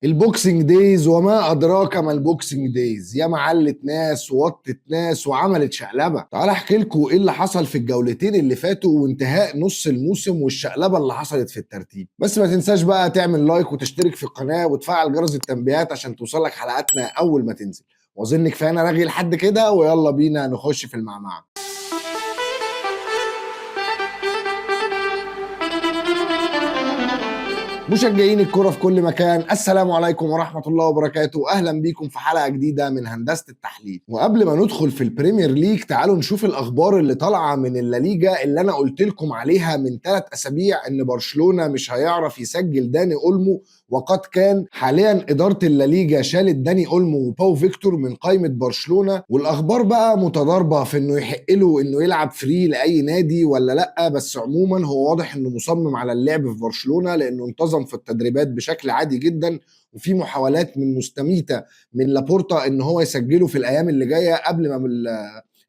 ال Boxing Days وما ادراك ما ال Boxing Days، يا معلت ناس ووطت ناس وعملت شقلبه. تعال احكي لكم ايه اللي حصل في الجولتين اللي فاتوا وانتهاء نص الموسم والشقلبه اللي حصلت في الترتيب. بس ما تنساش بقى تعمل like وتشترك في القناة وتفعل جرس التنبيهات عشان توصلك حلقاتنا اول ما تنزل. واظن كفاية انا رغي لحد كده، ويلا بينا نخش في المعمعة. مشجعين الكرة في كل مكان، السلام عليكم ورحمة الله وبركاته. أهلا بيكم في حلقة جديدة من هندسة التحليل. وقبل ما ندخل في ال Premier League تعالوا نشوف الأخبار اللي طالعة من الليجا اللي أنا قلت لكم عليها من 3 أسابيع إن برشلونة مش هيعرف يسجل داني أولمو، وقد كان. حاليا إدارة الليجا شالت داني أولمو وباو فيكتور من قائمة برشلونة، والأخبار بقى متضاربة في إنه يحق له إنه يلعب free لأي نادي ولا لأ. بس عموما هو واضح إنه مصمم على اللعب في برشلونة لأنه انتظم في التدريبات بشكل عادي جدا، وفي محاولات من مستميتة من لابورتا ان هو يسجله في الايام اللي جاية قبل ما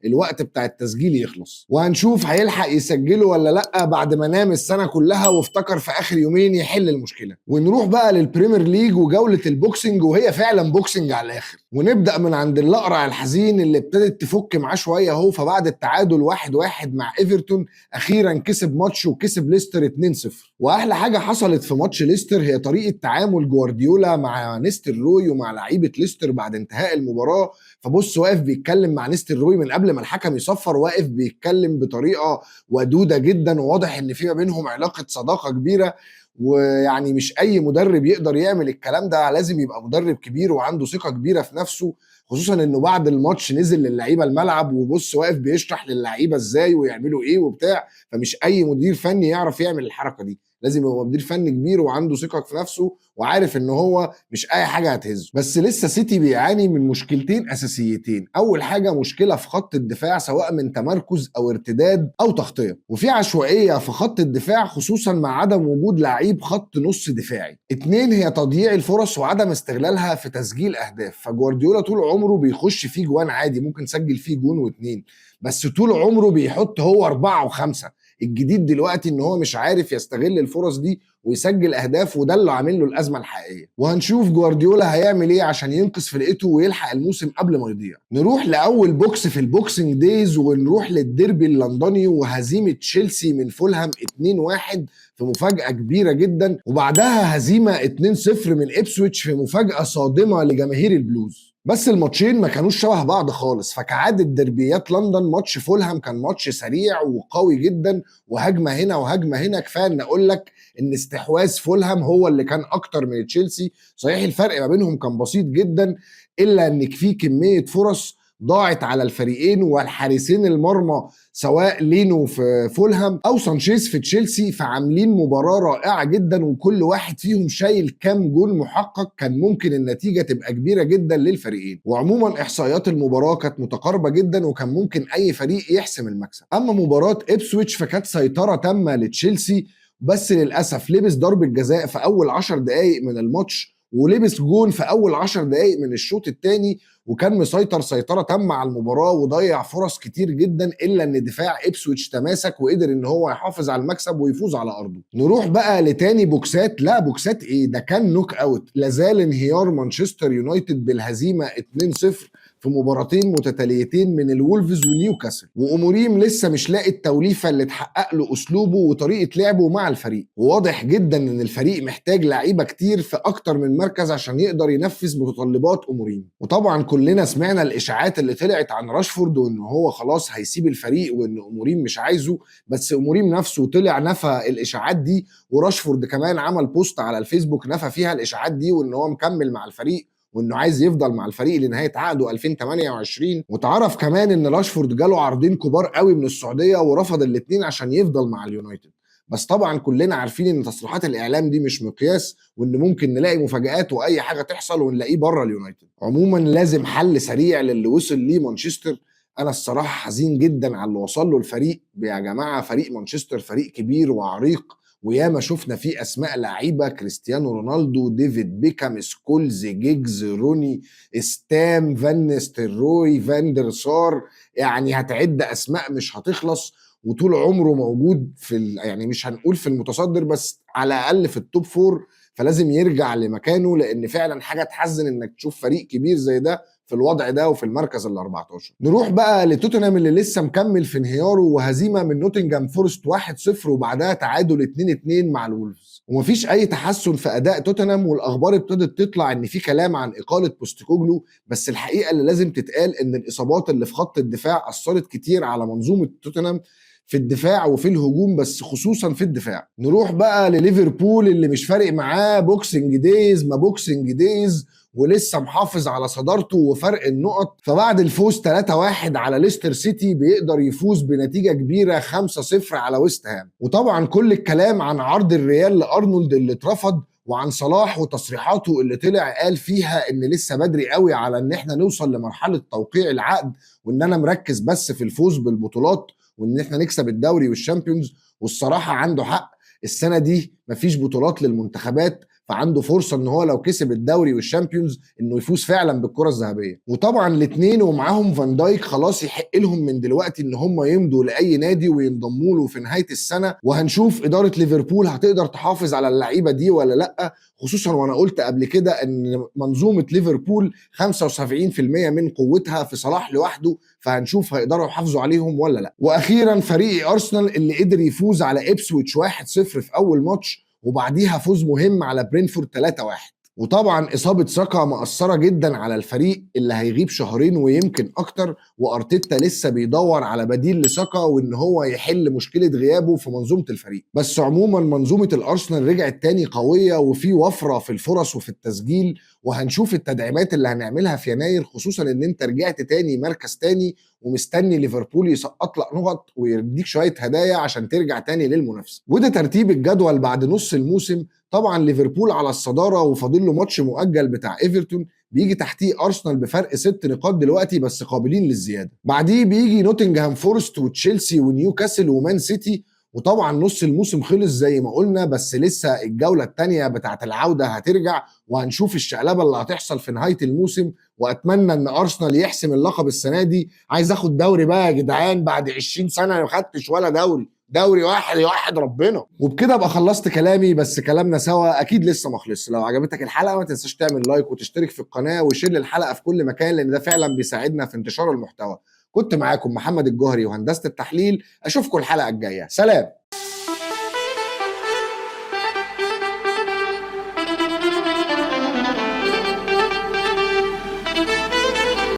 الوقت بتاع التسجيل يخلص، وهنشوف هيلحق يسجله ولا لا بعد ما نام السنة كلها وافتكر في اخر يومين يحل المشكلة. ونروح بقى لل Premier League وجوله ال Boxing، وهي فعلا boxing على الاخر. ونبدا من عند الاقرع الحزين اللي ابتدت تفك معاه شوية اهو. فبعد التعادل 1-1 مع ايفرتون اخيرا كسب ماتش وكسب ليستر 2-0. واحلى حاجة حصلت في ماتش ليستر هي طريقه تعامل جوارديولا مع نيستل روي ومع لعيبة ليستر بعد انتهاء المباراة. فبص واقف بيتكلم مع نيستل روي من قبل ما الحكم يصفر، واقف بيتكلم بطريقة ودوده جدا، وواضح ان في ما بينهم علاقة صداقه كبيرة. ويعني مش اي مدرب يقدر يعمل الكلام ده، لازم يبقى مدرب كبير وعنده ثقة كبيرة في نفسه، خصوصا انه بعد الماتش نزل للعيبة الملعب وبص واقف بيشرح للعيبة ازاي ويعملوا ايه وبتاع. فمش اي مدير فني يعرف يعمل الحركة دي، لازم يبقى مدير فني كبير وعنده ثقة في نفسه وعارف ان هو مش اي حاجة هتهزه. بس لسه سيتي بيعاني من مشكلتين اساسيتين. اول حاجة مشكلة في خط الدفاع، سواء من تمركز او ارتداد او تغطيه، وفي عشوائية في خط الدفاع خصوصا مع عدم وجود لعيب خط نص دفاعي. اتنين هي تضييع الفرص وعدم استغلالها في تسجيل اهداف. فجوارديولا طول عمره بيخش فيه جوان عادي، ممكن سجل فيه جون واتنين، بس طول عمره بيحط هو 4 و5. الجديد دلوقتي ان هو مش عارف يستغل الفرص دي ويسجل اهداف، وده اللي عامل له الازمة الحقيقية. وهنشوف جوارديولا هيعمل ايه عشان ينقذ فرقته ويلحق الموسم قبل ما يضيع. نروح لاول box في ال Boxing Days ونروح للديربي اللندني وهزيمة تشيلسي من فولهام 2-1 في مفاجاة كبيرة جدا، وبعدها هزيمة 2-0 من إبسويتش في مفاجاة صادمه لجماهير البلوز. بس الماتشين ما كانوش شبه بعض خالص. فكعادة دربيات لندن ماتش فولهام كان ماتش سريع وقوي جدا، وهجمة هنا وهجمة هنا. كفاية ان اقول لك ان استحواذ فولهام هو اللي كان اكتر من تشيلسي. صحيح الفرق ما بينهم كان بسيط جدا، الا ان في كمية فرص ضاعت على الفريقين والحارسين المرمى، سواء لينو في فولهام او سانشيز في تشيلسي، فعاملين مباراة رائعة جدا، وكل واحد فيهم شايل كام جول محقق. كان ممكن النتيجة تبقى كبيرة جدا للفريقين. وعموما احصائيات المباراة كانت متقاربة جدا، وكان ممكن اي فريق يحسم المكسب. اما مباراة إبسويتش فكانت سيطرة تامة لتشيلسي، بس للاسف لبس ضربة جزاء في اول 10 دقائق من الماتش، ولبس جون في اول 10 دقائق من الشوط الثاني، وكان مسيطر سيطرة تامة على المباراة وضيع فرص كتير جدا، الا ان دفاع إبسويتش تماسك وقدر ان هو يحافظ على المكسب ويفوز على ارضه. نروح بقى لتاني بوكسات، لا بوكسات ايه ده، كان knock out. لازال انهيار مانشستر يونايتد بالهزيمة 2-0 في مباراتين متتاليتين من الولفز ونيوكاسل، وأموريم لسه مش لاقي التوليفة اللي تحقق له أسلوبه وطريقة لعبه مع الفريق. وواضح جدا إن الفريق محتاج لعيبة كتير في أكتر من مركز عشان يقدر ينفذ متطلبات أموريم. وطبعا كلنا سمعنا الإشاعات اللي طلعت عن راشفورد وإن هو خلاص هيسيب الفريق وإن أموريم مش عايزه، بس أموريم نفسه طلع نفى الإشاعات دي، وراشفورد كمان عمل post على الفيسبوك نفى فيها الإشاعات دي وإن هو مكمل مع الفريق وانه عايز يفضل مع الفريق لنهاية عقده 2028. وتعرف كمان ان راشفورد جاله عرضين كبار قوي من السعودية ورفض الاثنين عشان يفضل مع اليونايتد. بس طبعا كلنا عارفين ان تصريحات الاعلام دي مش مقياس، وان ممكن نلاقي مفاجآت واي حاجة تحصل ونلاقيه بره اليونايتد. عموما لازم حل سريع للي وصل ليه مانشستر. انا الصراحة حزين جدا على اللي وصل له الفريق. يا جماعة فريق مانشستر فريق كبير وعريق، وياما شفنا فيه اسماء لعيبة، كريستيانو رونالدو، ديفيد بيكهام، سكولز، جيجز، روني، ستام، فان نيستلروي، فاندر سار، يعني هتعد اسماء مش هتخلص. وطول عمره موجود في يعني مش هنقول في المتصدر، بس على الاقل في ال top four. فلازم يرجع لمكانه، لان فعلا حاجة تحزن انك تشوف فريق كبير زي ده في الوضع ده وفي المركز ال 14. نروح بقى لتوتنهام اللي لسه مكمل في انهياره، وهزيمة من نوتنجهام فورست 1-0 وبعدها تعادل 2-2 مع الولفز، ومفيش اي تحسن في اداء توتنهام. والاخبار ابتدت تطلع ان في كلام عن اقاله بوستيكوجلو، بس الحقيقة اللي لازم تتقال ان الاصابات اللي في خط الدفاع اثرت كتير على منظومة توتنهام في الدفاع وفي الهجوم، بس خصوصا في الدفاع. نروح بقى لليفربول اللي مش فارق معاه Boxing Days ما Boxing Days، ولسه محافظ على صدارته وفرق النقط. فبعد الفوز 3-1 على ليستر سيتي بيقدر يفوز بنتيجة كبيرة 5-0 على ويست هام. وطبعا كل الكلام عن عرض الريال لأرنولد اللي اترفض، وعن صلاح وتصريحاته اللي طلع قال فيها ان لسه بدري قوي على ان احنا نوصل لمرحلة توقيع العقد، وان انا مركز بس في الفوز بالبطولات وان احنا نكسب الدوري وال Champions. والصراحة عنده حق، السنة دي مفيش بطولات للمنتخبات، فعنده فرصة ان هو لو كسب الدوري وال Champions انه يفوز فعلا بالكرة الذهبية. وطبعا الاثنين ومعاهم فان دايك خلاص يحق لهم من دلوقتي ان هم يمضوا لاي نادي وينضموا له في نهاية السنة. وهنشوف ادارة ليفربول هتقدر تحافظ على اللعيبة دي ولا لا، خصوصا وانا قلت قبل كده ان منظومة ليفربول 75% من قوتها في صلاح لوحده، فهنشوف هيقدروا يحافظوا عليهم ولا لا. واخيرا فريق ارسنال اللي قدر يفوز على ابسويتش 1-0 في اول ماتش، وبعديها فوز مهم على برينفورد 3-1. وطبعا اصابه ساكا مأثره جدا على الفريق اللي هيغيب شهرين ويمكن اكتر، وارتيتا لسه بيدور على بديل لساكا وان هو يحل مشكلة غيابه في منظومة الفريق. بس عموما منظومة الارسنال رجعت تاني قوية، وفي وفرة في الفرص وفي التسجيل، وهنشوف التدعيمات اللي هنعملها في يناير، خصوصا ان انت رجعت تاني مركز تاني ومستني ليفربول يسقط لك نقط ويديك شوية هدايا عشان ترجع تاني للمنافسة. وده ترتيب الجدول بعد نص الموسم. طبعا ليفربول على الصدارة وفاضل له ماتش مؤجل بتاع ايفرتون، بيجي تحتيه ارسنال بفرق 6 نقاط دلوقتي بس قابلين للزياده. بعديه بيجي نوتنجهام فورست وتشيلسي ونيوكاسل ومان سيتي. وطبعا نص الموسم خلص زي ما قلنا، بس لسه الجولة الثانية بتاعه العودة هترجع، وهنشوف الشقلبه اللي هتحصل في نهاية الموسم. واتمنى ان ارسنال يحسم اللقب السنة دي. عايز اخد دوري بقى يا جدعان، بعد 20 سنة ما خدتش ولا دوري، دوري واحد يوحد ربنا. وبكده ابقى خلصت كلامي، بس كلامنا سوا اكيد لسه ما خلصش. لو عجبتك الحلقة ما تنساش تعمل like وتشترك في القناة و share الحلقة في كل مكان، لان ده فعلا بيساعدنا في انتشار المحتوى. كنت معاكم محمد الجوهري وهندسة التحليل، اشوفكم الحلقة الجاية. سلام.